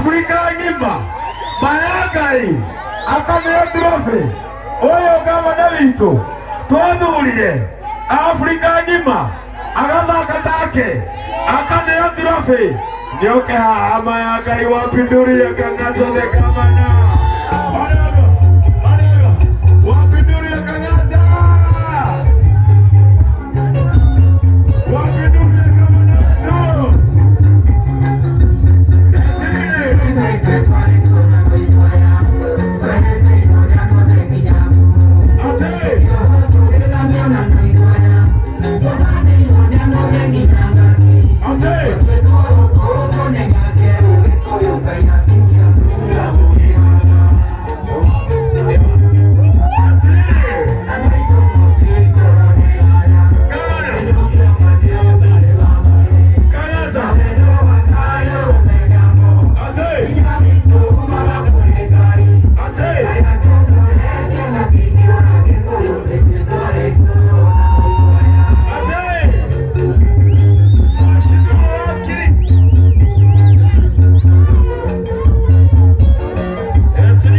Afrika ng'ima maya Ngai akameo trophy ũyũ gavana witũ twathurire Afrika ng'ima agathaka take akaneo trophy nĩoke haha maya Ngai wapinduria Kang'ata the gavana. Honorable, honorable, wapinduria Kang'ata, wapinduria gavana wetu.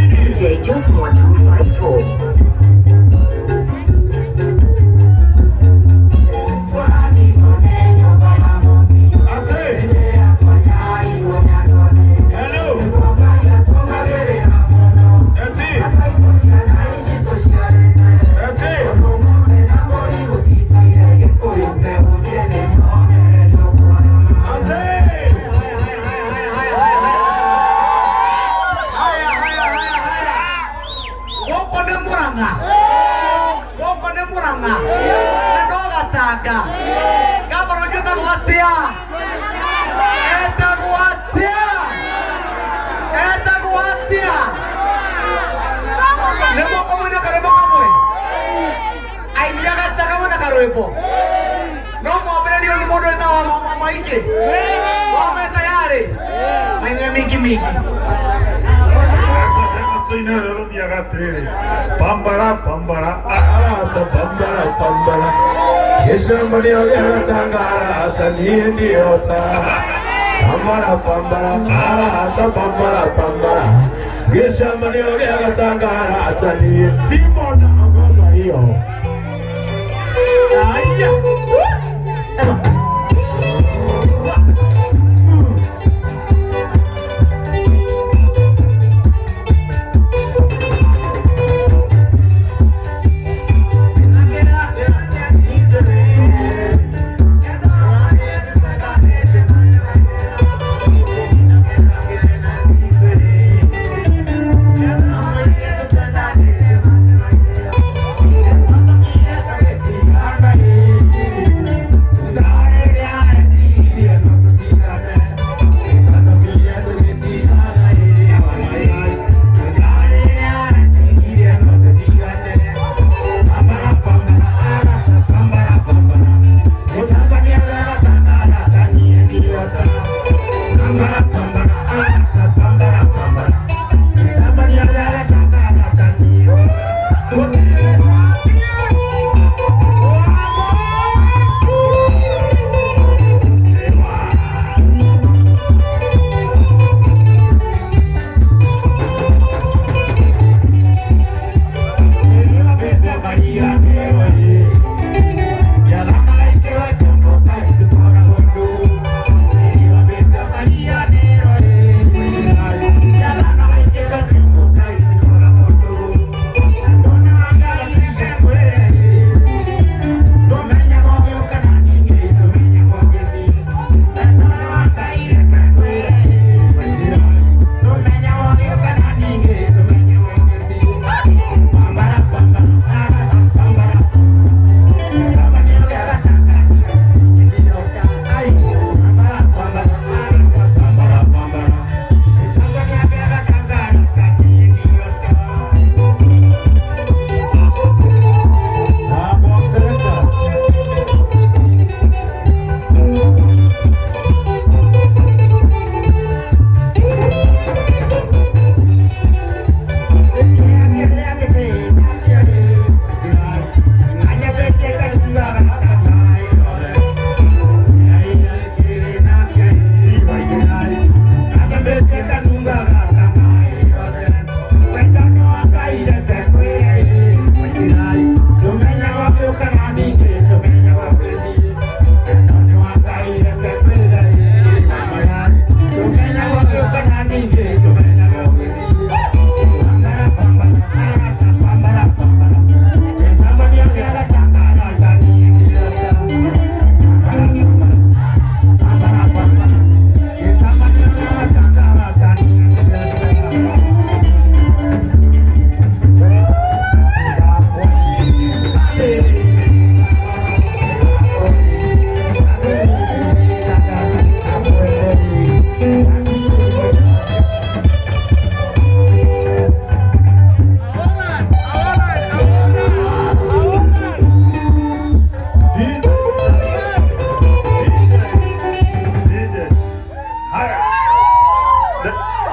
DJ Josmore 254. Gũkũ nĩ Mũrang'a, gũkũ nĩ Mũrang'a na no Gatanga. Ngavana ũcio etagwo atĩa? Etagwo atĩa? Etagwo atĩa? Nĩ mũkũmwe na karwĩmbo kamwe aini a Gatanga mwena karwĩmbo no mwambĩrĩrio nĩ mũndũ wĩtagwo Mama Maingĩ wame tayarĩ mainĩre mingi mingi. Tũinĩre rũthiaga atĩrĩrĩ, pambara pambara arata pambara pambara gĩcambo nĩo gĩgatanga arata niĩ ndiota pambara pambara arata pambara pambara gĩcambo nĩo gĩgatanga arata niĩ Timo naongoza hiyo. Aya.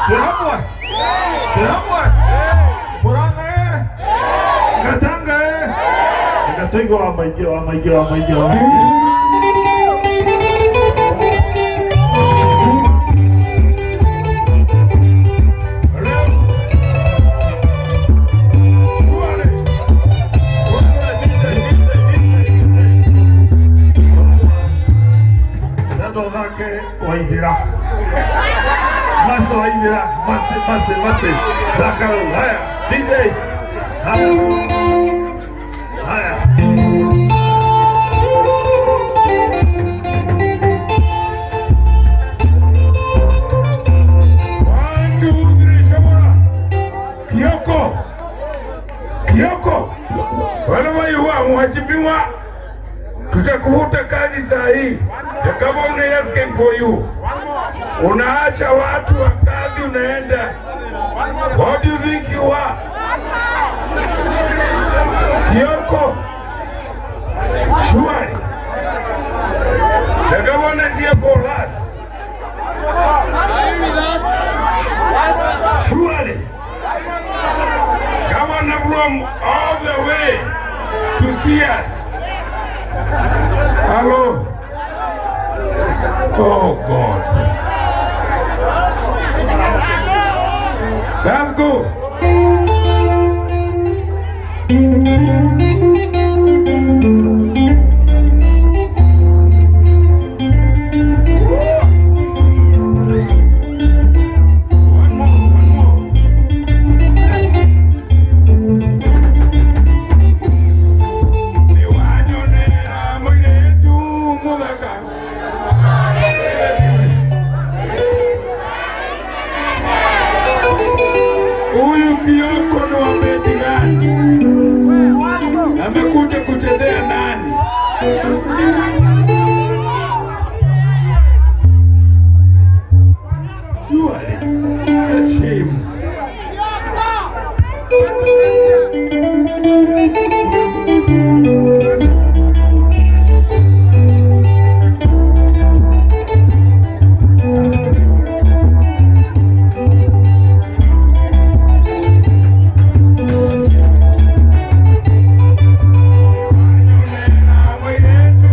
Twĩ hamwe, twĩ hamwe. Murang'a e, Gatanga e, Gataigua wa maingĩ, wa maingĩ, wa maingĩ, wa maingĩ. Thake Waithira, Mase Waithira, Mase, Mase, Mase, thaka rĩu. Haya DJ, haya, haya. One, two, three, Shamora. Kioko. Kioko. Wherever you are, mheshimiwa, tutakuvuta kazi saa hii. The government is asking for you. Unaacha watu wa kazi unaenda. What do you think you are? Kioko. Surely. The governor is here for us. Surely. Governor from all the way to see us. Hello. Oh God. Let's go. One more, one more. Niwanyonera mũirĩtu mũthaka. Huyu Kioko ni wa bendi gani? Amekuja kuchezea nani? Surely, it's a shame. Niwanyonera mũirĩtu.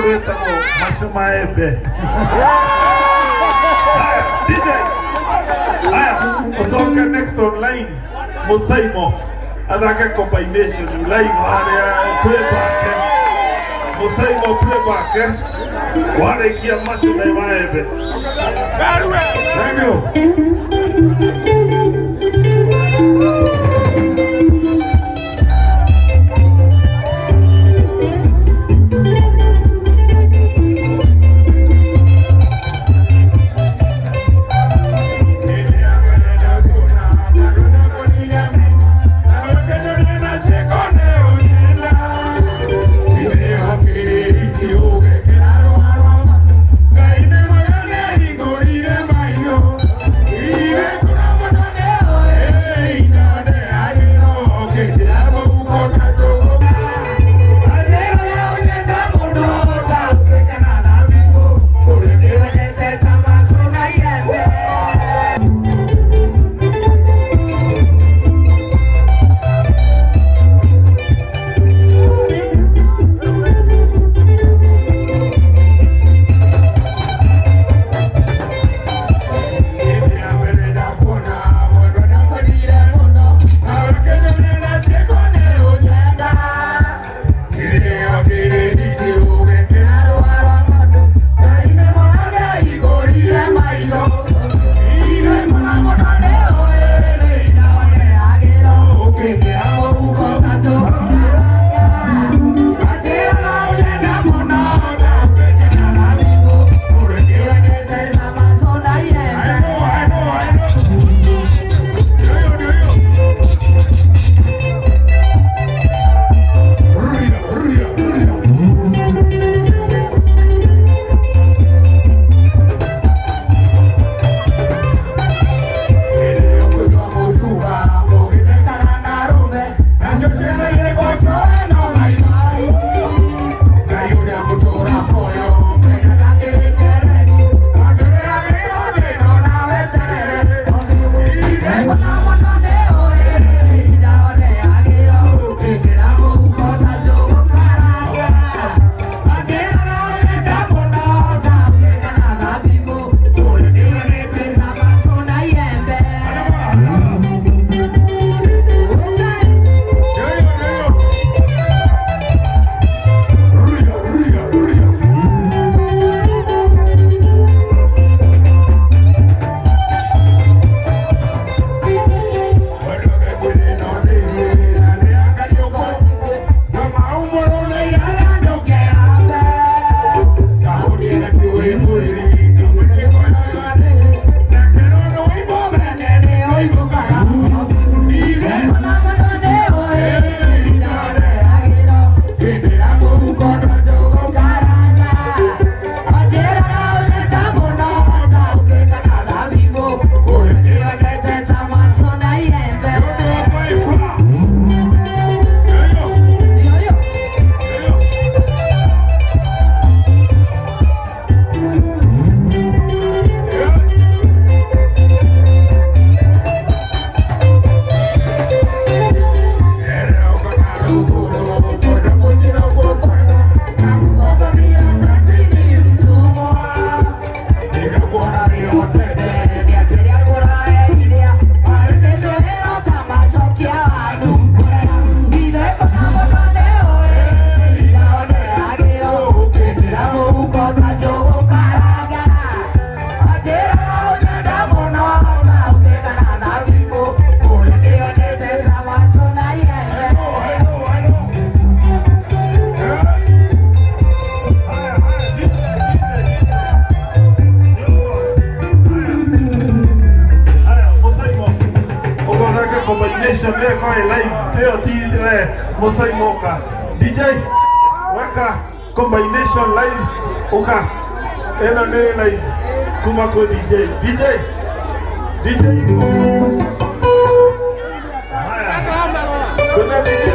Rwĩtagwo Macio Maembe. Haya, DJ. Haya, ucoke next online Musaimo athake combination live harĩa playback. Musaimo playback warĩkia Macio Maembe. Thank you. Combination ĩyo ĩkorwo ĩ live ĩyo ti we Musaimo ũka. DJ weka combination live ũka, ĩno nĩ live kuma kwĩ DJ. DJ DJ iko. Haya, kuna DJ.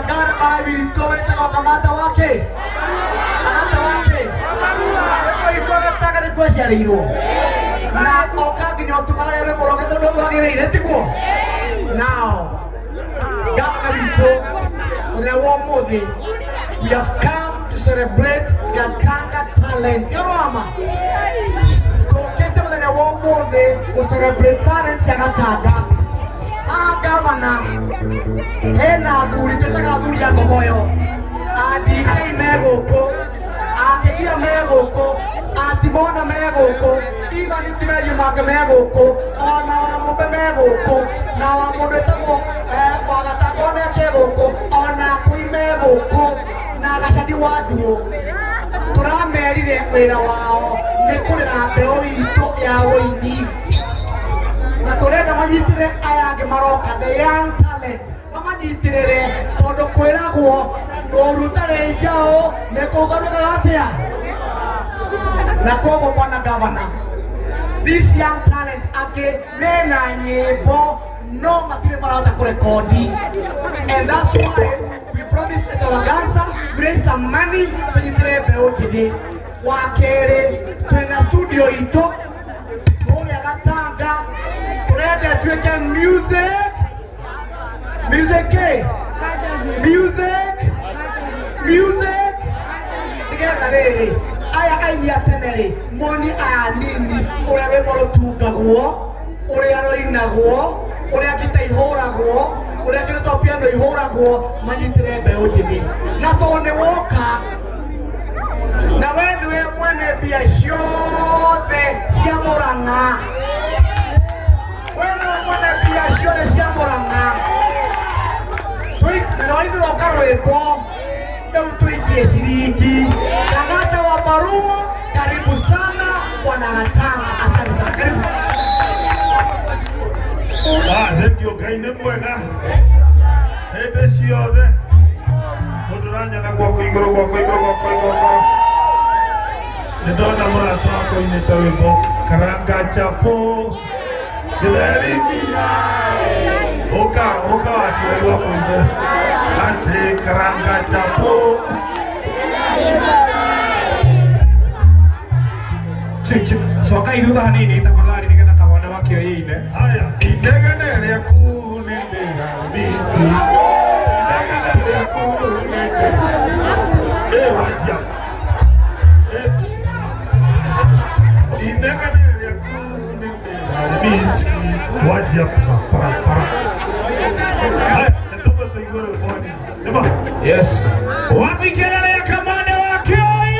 Ngara witũ wĩtagwo Kamata wake Kamata wake ĩkũigua Gatanga nĩkuo aciarĩirwo na oka nginya ũtũmagĩre rwĩmbo rwake tondũ rwagĩrĩire tiguo. Now gavana witũ, mũthenya wa ũmũthĩ we have come to celebrate Gatanga talent. Nĩũroma tũkĩte mũthenya wa ũmũthĩ gũ celebrate talent cia Gatanga. Haha gavana hena athuri twĩtaga athuri a ngogoyo, a DK me gũkũ, akĩgia me gũkũ, atimona me gũkũ, Ivan Timerio make me gũkũ, ona wa mũmbe me gũkũ, na wa mũndũ wĩtagwo wa Gatanga onake gũkũ, ona akui me gũkũ, na Gacani wa Thuo. Tũramerire wĩra wao nĩ kũrera mbeũ itũ ya ũini na tũrenda manyitĩre aya angĩ maroka, the young talent, mamanyitĩrĩre tondũ kwĩragwo rũru rũtarĩ njaũ nĩ kũgarũkaga atĩa. Na koguo bwana gavana, this young talent angĩ mena nyĩmbo no matirĩ marahota kũrekondi, and that's why we promised extravaganza, we raise some money tũnyitĩre mbeũ njĩthĩ. Wa kerĩ, twĩna studio itũ kũrĩa Gatanga, tũrenda ĩtuĩke music music music music, nĩgetha rĩrĩ aya aini a tene rĩ moni aya nini ũrĩa rwĩmbo rũtungagwo, ũrĩa rũinagwo, ũrĩa ngita ihũragwo, ũrĩa kĩndũ ta piano ihũragwo, manyitĩre mbeũ njĩthĩ. Na tondũ nĩ woka na we nĩwe mwene mbia ciothe cia Mũrang'a, we nĩwe mwene mbia ciothe cia Mũrang'a, na wainĩrwo karwĩmbo rĩu tuingie ciringi. Kang'ata wa Baruo, karibu sana bwana Gatanga, asante sana, karibu. Ah, thank you. Ngai nĩ mwega hĩndĩ ciothe. Mũndũ ũranyona guoko igũrũ, guoko igũrũ, guoko igũrũ. Nĩ ndona mũrata wakwa inĩte rwĩmbo karanga chapo gĩtheri. Ũka ũka wakire guoko igũrũ atĩ karanga chapo. Chik chik coka thutha hanini tafadhali nigetha kamwana wakĩoyĩine. Haya, inegene rĩaku nĩ ndĩramisi, inegene rĩaku nĩ ndĩramisi. Ĩ wanjia. Ĩ, inegene rĩaku nĩ ndĩramisi. Wanjia para para para. Haya, nĩtũmbe tũigue rwĩmbo hanini. Nĩma? Yes. Wapi kelele ya kamande wa Kioi?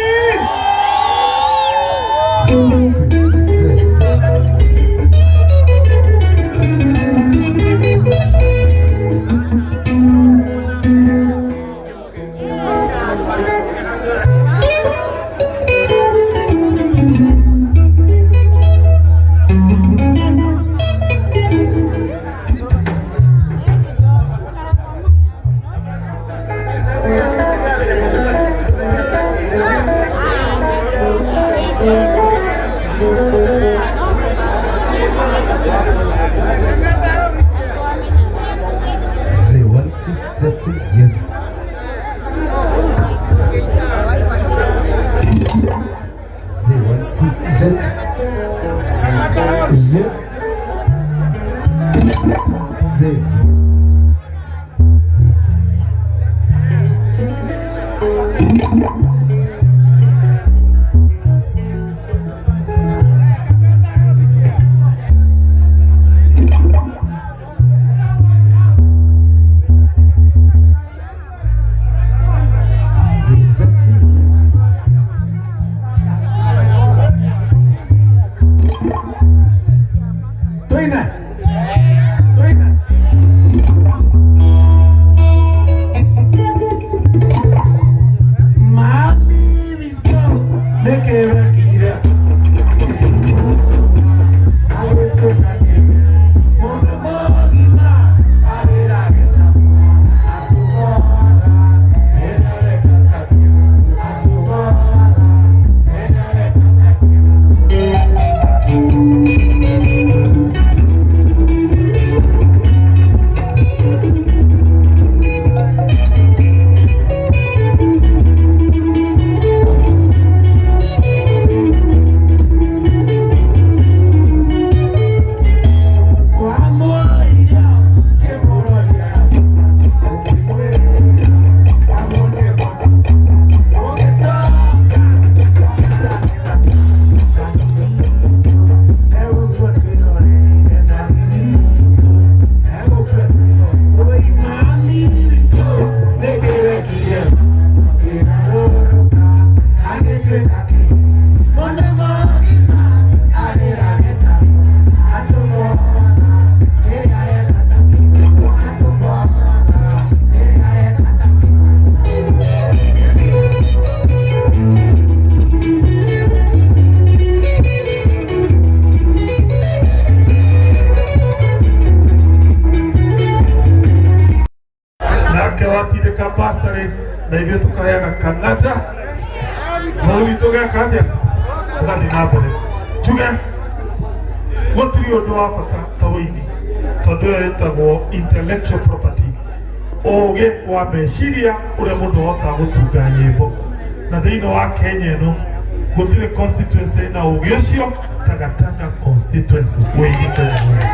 Say one, two, testing, yes. Say one, two, test. Je. Say. Say testing, yes. Tuine. Tuine. Tũrandĩka basarĩ na ithuĩ tũkaheaga Kang'ata bũrũri witũ ũgeka atĩa? Ũgathiĩ na mbere. Njuge gũtirĩ ũndũ wa bata ta ũini, tondũ ĩyo ĩtagwo intellectual property, ũgĩ wa meciria ũrĩa mũndũ ahotaga gũtunga nyĩmbo. Na thĩinĩ wa Kenya ĩno gũtirĩ constituency na ũgĩ ũcio ta Gatanga constituency ũini Kenya mwene.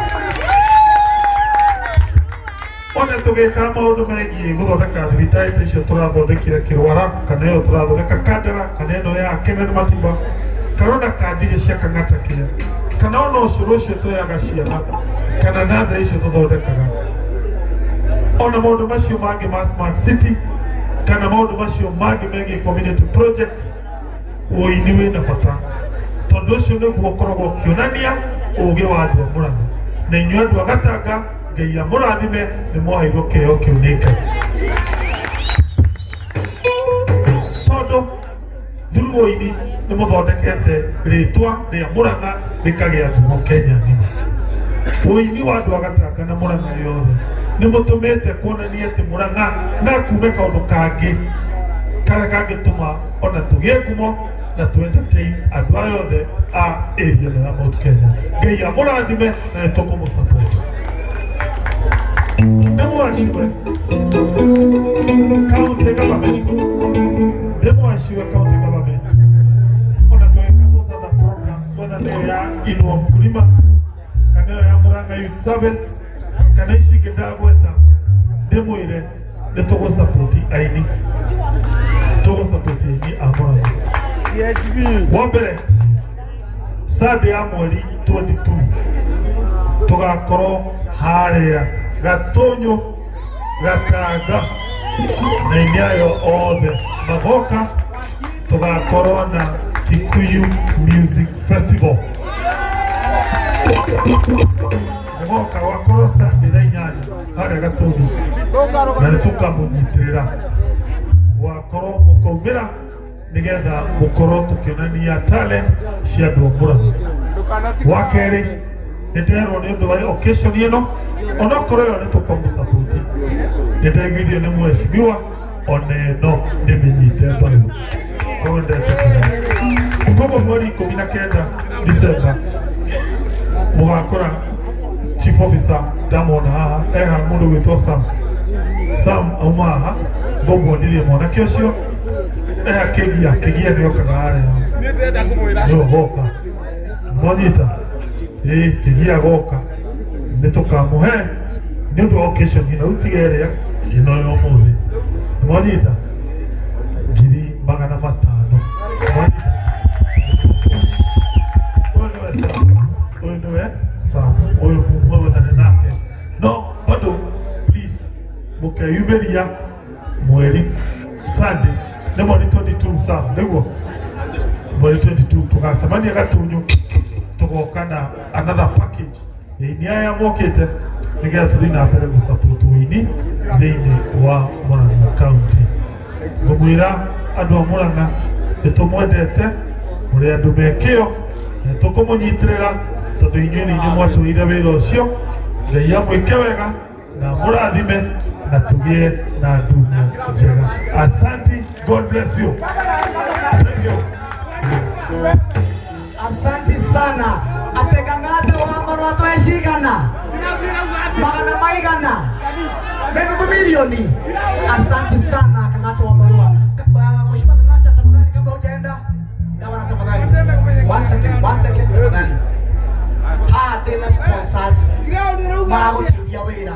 Ona tũgĩka maũndũ megiĩ gũthondeka thibitarĩ ta icio tũrathondekire Kĩrwara, kana ĩyo tũrathondeka Kandara, kana ĩno ya Kenneth Matimba, kana ona kandirĩ cia Kang'ata kĩa, kana ona ũcũrũ ũcio tũheaga ciana, kana natharĩ icio tũthondekaga, ona maũndũ macio mangĩ ma smart city, kana maũndũ macio mangĩ megiĩ community projects, ũini wĩna bata, tondũ ũcio nĩguo ũkoragwo ũkĩonania ũgĩ wa andũ a Mũrang'a. Na inyuĩ andũ a Gatanga, Ngai amũrathime, nĩ mwaheirwo kĩheo kĩu nĩ Ngai, tondũ through ũini nĩ mũthondekete rĩtwa rĩa Mũrang'a rĩkagĩa ngumo Kenya ng'ima. Ũini wa andũ a Gatanga na Mũrang'a yothe nĩ mũtũmĩte kuonania atĩ Mũrang'a na kume kaũndũ kangĩ karĩa kangĩtũma ona tũgĩe ngumo na tũ entertain andũ aya othe a area ĩno ya Mount Kenya. Ngai amũrathime na nĩ tũkũmũsupport. Ndĩmwaciwe county government, ndĩmwaciwe county government, ona tũgĩka those other programs, whether nĩ ya Inua Mkulima kana ĩyo ya Murang'a Youth Service kana ici ingĩ ndagweta, ndĩmwĩre nĩ tũgũsupport aini, tũgũsupport aini a Murang'a. Wa mbere, Sunday ya mweri 22 tũgakorwo harĩa Gatũnyũ Gatanga na aini ayo othe magoka, tũgakorwo na Kikuyu Music Festival. Mũgoka gwakorwo Sunday thaa 8 harĩa Gatũnyũ, na nĩ tũkamũnyitĩrĩra gwakorwo mũkaumĩra nĩgetha gũkorwo tũkĩonania talent cia andũ a Mũrang'a. Wa kerĩ, nĩ nderwo nĩ ũndũ wa occasion ĩno, onokorwo ĩyo nĩ tũkamũsupport, nĩ ndaiguithio nĩ mheshimiwa ona ĩno ndĩmĩnyite mbaru, koguo ndetĩkĩra. Koguo mweri 19 December mũgakora chief officer ndamwona haha eha mũndũ gwĩtwo Sam. Sam auma haha, ngũmuonirie mwanake ũcio eha kĩgia kĩgia nĩokaga harĩa nĩwe goka mwanyita ĩĩ kĩgia goka nĩ tũkamũhe nĩ ũndũ wa occasion ĩno, rĩu tiga ĩrĩa ĩno ya ũmũthĩ, mwanyita 500,000. Mwanyita, ũyũ nĩwe Sam, ũyũ nĩwe Sam, ũyũ mwegwetane nake. No bado please mũkeyumĩria mweri Sunday nĩ mweri 22, Sam, nĩguo mweri 22 tũgacemania Gatunyu, tũgoka na another package aini aya mokĩte nĩgetha tũthiĩ na mbere gũsupport ũini thĩinĩ wa Murang'a County. Ngũmwĩra andũ a Murang'a nĩ tũmwendete, mũrĩ andũ me kĩo, na tũkũmũnyitĩrĩra tondũ inyuĩ nĩ inyuĩ mwatwĩire wĩra ũcio. Ngai amwĩke wega na mũrathime na tũgĩe na ndumo njega. Asante, God bless you. Thank you. Asante sana. Ategang'ate wa marwa twecigana magana maigana menuthu milioni. Asante sana Kang'ata wa Marua. Mheshimiwa Kang'ata, tafadhali kabla hujaenda, gavana tafadhali. One second, one second tafadhali. Haha ndĩna sponsors maragũteithia wĩra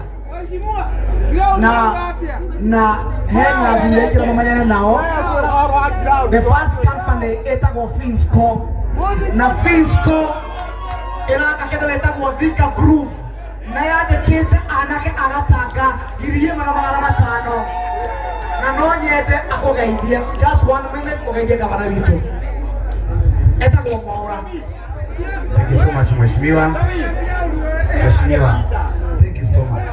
na hena athuri aingĩ na mamenyane nao. The first company ĩtagwo Finsco, na Finsco ĩraka kĩndũ gĩtagwo Thika Groove na yandĩkĩte anake a Gatanga 1,500, na no nyende akũgeithie, just one minute, ũgeithie gavana witũ etagwo Mwaũra. Thank you so much, Mheshimiwa. Mheshimiwa, thank you so much.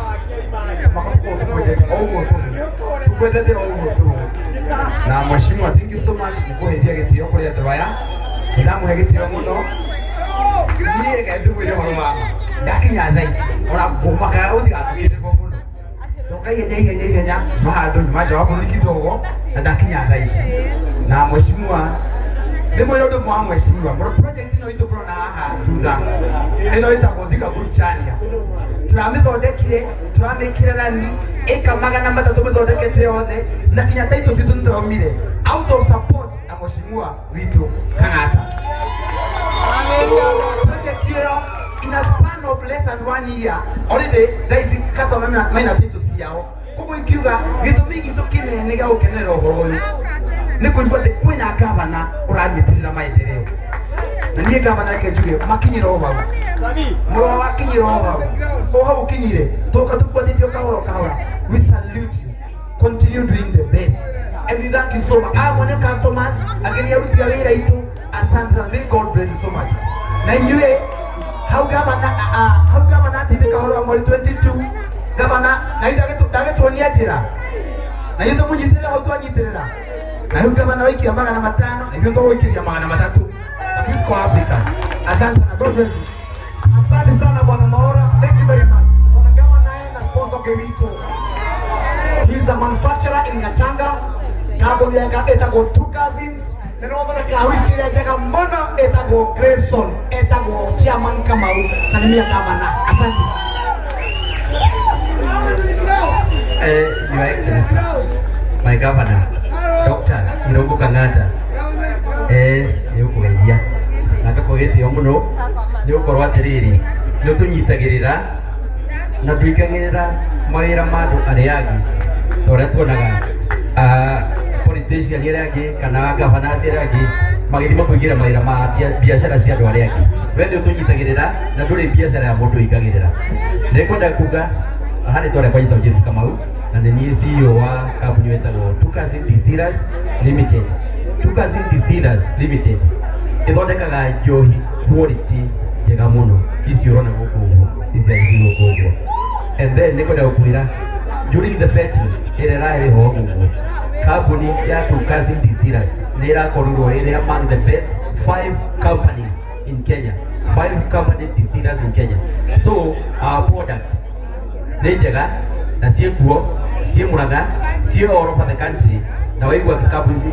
Tukwendete o ũguo tũrĩ. Tukwendete o ũguo tũrĩ. Na Mheshimiwa, thank you so much nĩ kũhĩmbia gĩtĩo kũrĩ andũ aya. Nĩ ndamũhe gĩtĩo mũno. Niĩ reke ndĩmwĩre ũhoro wa ma. Ndakinya thaa ici, ona ngũmakaga gũtigatukĩrĩrwo mũno. Ndoka ihenya ihenya ihenya nyuma handũ, nyuma nja wa bũrũri kidogo, na ndakinya thaa ici. Na mheshimiwa, ndĩmwĩre ũndũ mwa mheshimiwa, project ĩno itũ mũrona haha thutha ĩno ĩtagwo Thika Group Chania, tũramĩthondekire, tũramĩkĩra rami ĩka 300, mĩthondekete yothe, na kinya taito citũ nĩtũraumire out of support na mheshimiwa witũ Kang'ata. Project ĩyo, in a span of less than one year, already thaa ici customer maina taito ciao. Koguo ingiuga gĩtũmi gitũ kĩnene gĩa gũkenerera ũhoro ũyũ nĩ kũigua atĩ kwĩna gavana ũranyitĩrĩra maendeleo. Na niĩ gavana, reke njuge makinyĩra o hau mũrwa wakinyĩra o hau, o hau ũkinyire, tũka tũbuatĩtio kahora kahora. We salute you, continue doing the best, and we thank you so much. Amwe nĩ customers, angĩ nĩ aruti a wĩra itũ. Asante sana, may God bless you so much. Na inyuĩ hau gavana, hau gavana atindĩka ũhoro wa mweri 22, gavana na ndagĩtuonia njĩra, na ithuĩ tũmũnyitĩrĩra hau twanyitĩrĩra. Na rĩu gavana waikia 500, na ithuĩ tũgũikĩria 300 na mfuko wa Africa. Asante sana, God bless you. Asante sana, Bwana Maora. Thank you very much. Bwana Gavana na sponsor Gerito. He's a manufacturer in Gatanga. Kambuni yake etagwo Two Cousins. Na no thondekaga whisky ĩrĩa njega mũno etagwo Grayson, etagwo Chairman Kamau. Salimia gavana. Asante. Your Excellency, my governor, Dr. Irungu Kang'ata, nĩ ũkũgeithia na ngakũhe gĩtĩo mũno nĩ gũkorwo atĩrĩrĩ, nĩ ũtũnyitagĩrĩra na ndũingagĩrĩra mawĩra ma andũ arĩa angĩ ta ũrĩa tuonaga politician arĩa angĩ kana governors arĩa angĩ magĩthiĩ makũingĩra mawĩra ma biacara cia andũ arĩa angĩ. We nĩ ũtũnyitagĩrĩra na ndũrĩ biacara ya mũndũ ũingagĩrĩra. Nĩ ngwenda kuga harĩ twarĩa kwa James Kamau, na nĩ niĩ CEO wa kambuni ĩtagwo Two Cousin Distillers Limited. Two Cousin Distillers Limited ĩthondekaga njohi quality njega mũno, ici ũrona gũkũ ũguo, ici ici gũkũ ũguo. And then nĩ kwenda gũkwĩra, during the vetting ĩrĩa ĩrarĩ ho ũguo, kambuni ya Two Cousin Distillers nĩ ĩrakorirwo ĩrĩ among the best five companies in Kenya, five company distillers in Kenya. So our product nĩ njega na ciĩkuo, ciĩ Mũrang'a, ciĩ all over the country. Na waigua kambuni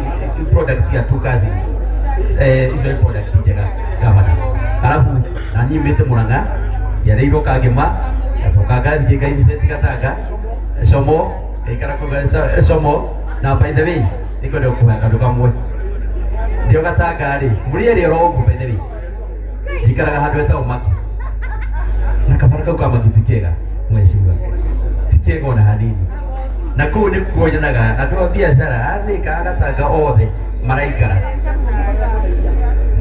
products cia Two Cousin, icio nĩ products njega, gavana. Alafu na niĩ mĩte Mũrang'a, njiarĩirwo Kangema, ngacoka ngathiĩ ngainvest Gatanga Como, ngaikara kũu Como. Na by the way, nĩngwenda gũkũhe kaũndũ kamwe. Ndio Gatanga rĩ, mũrĩ erĩ oro ũguo. By the way, njikaraga handũ hetagwo Maki, na kabara kau ka Maki ti kega, mheshimiwa, ti kega ona hanini. Na kũu nĩkuo nyonaga andũ a biacara a Thika, a Gatanga, othe maraikara.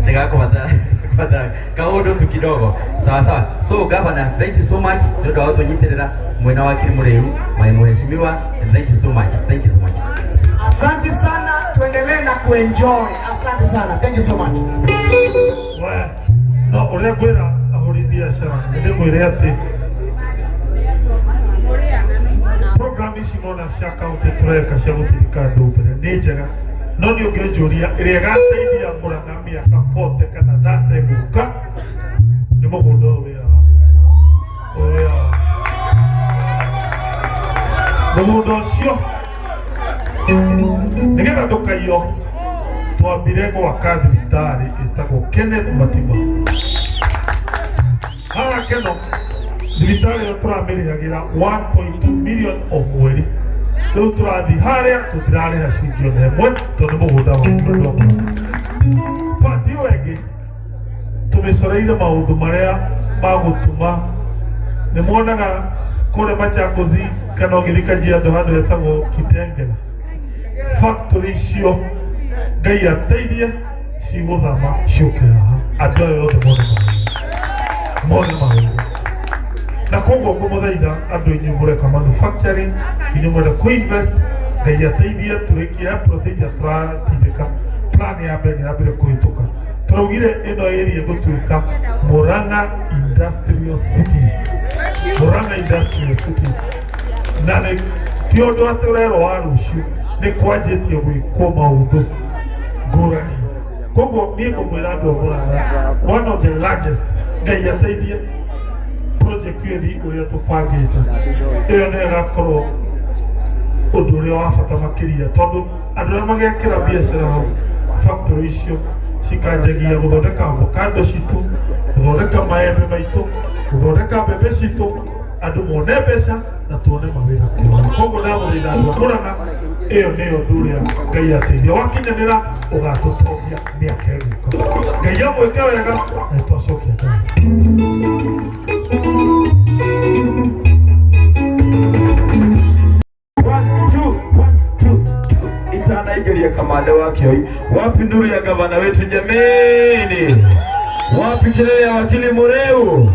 Ndigakũbata bata kaũndũ tu kidogo. Sawa sawa. So governor, thank you so much nĩ ũndũ wa gũtũnyitĩrĩra mwena wa Kirimũrĩu, my mheshimiwa, and thank you so much, thank you so much. Asante sana, tuendelee na kuenjoy. Asante sana. Thank you so much. We, no ũrĩa ngwĩra ahũri biacara, nĩ ndĩmwĩre atĩ program ici mona cia kaunti tũreka cia gũtirika andũ mbere nĩ njega, no nĩ ũngĩnjũria ĩrĩa ĩgateithia Mũrang'a mĩaka 40 kana 30 gũka nĩ mũgũnda ũyũ wĩ haha, ũyũ wĩ haha. Mũgũnda ũcio, nĩgetha ndũkaiywo, twambire gwaka thibitarĩ ĩtagwo Kenneth Matima haha Keno. Thibitarĩ ĩyo tũramĩrĩhagĩra 1.2 million o mweri. Rĩu tũrathiĩ harĩa tũtirarĩha ciringi ona ĩmwe tondũ nĩ mũgũnda wa andũ a Mũrang'a. Part ĩyo ĩngĩ, tũmĩcoreire maũndũ marĩa magũtũma nĩ muonaga kũrĩa Machakos kana ũgĩthiĩ Kajiado handũ hetagwo Kitengela, factory icio, Ngai ateithie, cigũthama ciũke haha, andũ aya othe mone mawĩra, mone mawĩra. Na koguo ngũmũthaitha andũ inyuĩ mũreka manufacturing, inyuĩ mwenda kũ-invest, Ngai ateithie tũrĩkie procedure tũratindĩka. Plan ya mbere nĩ yambire kũhĩtũka. Tũraugire ĩno area ĩgũtuĩka Murang'a Industrial City, Murang'a Industrial City. Na nĩ ti ũndũ atĩ ũrerwo wa rũciũ, nĩ kwanjĩtie gwĩkwo maũndũ ngũrani. Koguo niĩ ngũmwĩra andũ a Mũrang'a, one of the largest, Ngai ateithie, project ĩyo ĩthiĩ ũrĩa tũbangĩte, ĩyo nĩ ĩgakorwo Ũndũ ũrĩa wa bata makĩria, tondũ andũ arĩa magekĩra biacara hau, factory icio cikanjagia gũthondeka avocado citũ, gũthondeka maembe maitũ, gũthondeka mbembe citũ, andũ mone mbeca na tuone mawĩra kũu. Koguo ndamũthaitha andũ a Mũrang'a, ĩyo nĩyo ũndũ ũrĩa Ngai ateithia wakinyanĩra ũgatũtongia mĩaka ĩgũka. Ngai amwĩke wega na twacokia ngatho. One, two, one, two, two. Itanaingiria kamanda wa Kioi. Wapi nduru ya gavana wetu jameni? Wapi kelele ya wakili Mureu?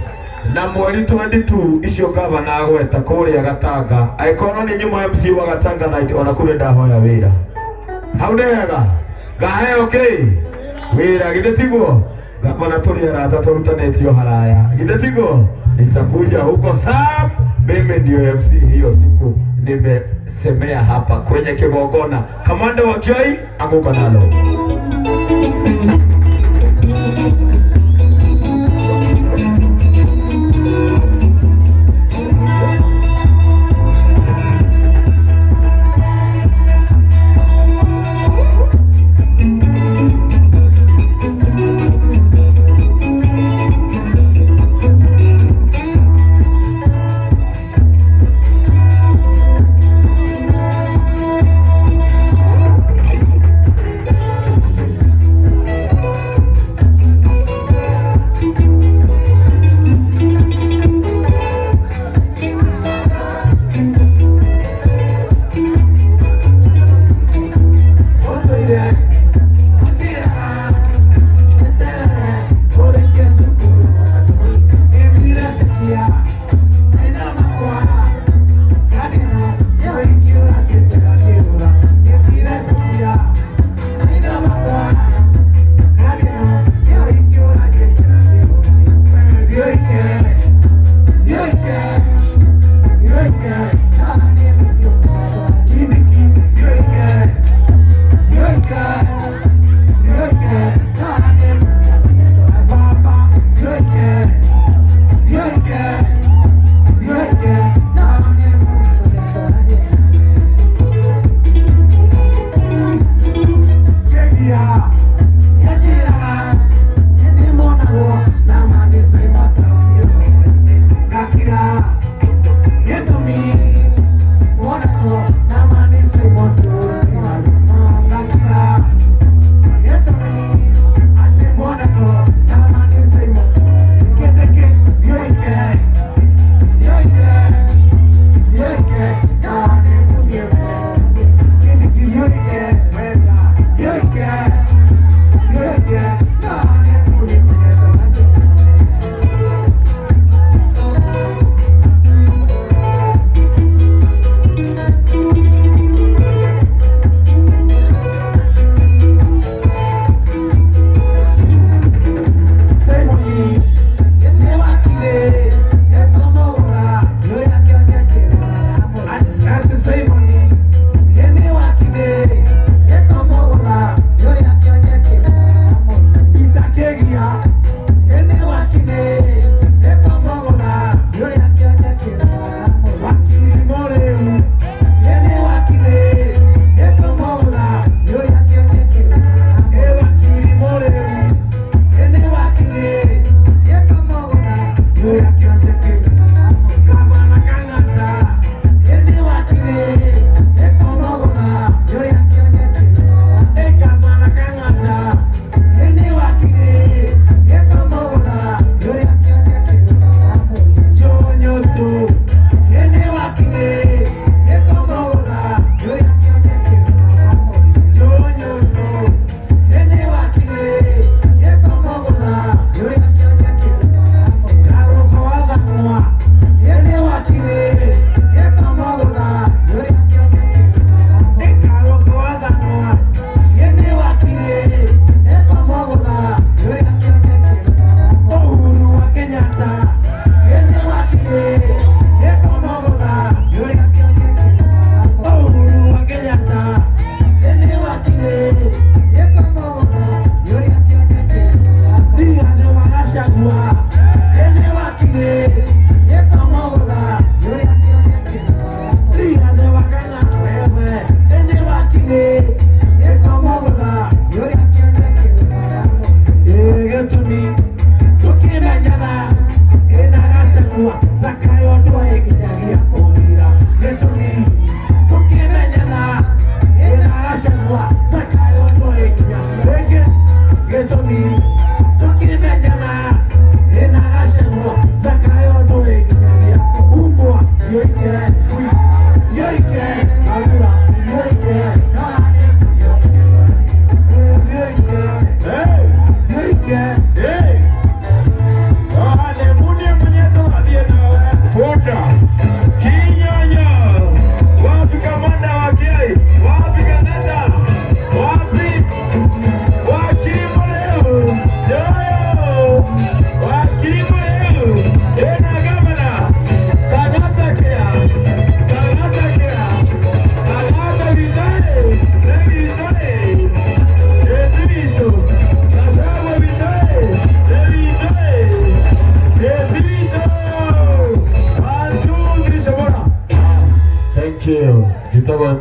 Na mweri 22 icio gavana agweta kuria Gatanga, angĩkorwo nĩ nyuma MC wa Gatanga night, ona kũrĩ ndahoya wĩra hau nĩ wega ngaheo kĩ wĩra, githĩ tiguo? Gavana, tũrĩ arata tũrutanĩtio haraya, githĩ tiguo? Nitakuja huko sam, mimi ndio MC hiyo siku, nimesemea hapa kwenye kigongona. Kamanda wa Kioi, anguka nalo.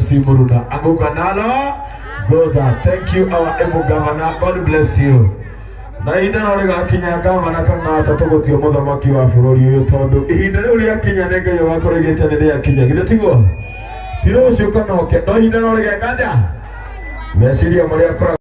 MC Muruna. Anguka nalo Godha. Thank you, our able governor. God bless you. Na ihinda no rĩgakinya, gavana Kang'ata, tũgũtua mũthamaki wa bũrũri ũyũ, tondũ ihinda rĩu rĩakinya nĩ Ngai ũgakorwo igĩte nĩ rĩakinya. Githĩ tiguo? Ti rũciũ kana ũke, no ihinda no rĩgeka atĩa? Meciria marĩa akoragwo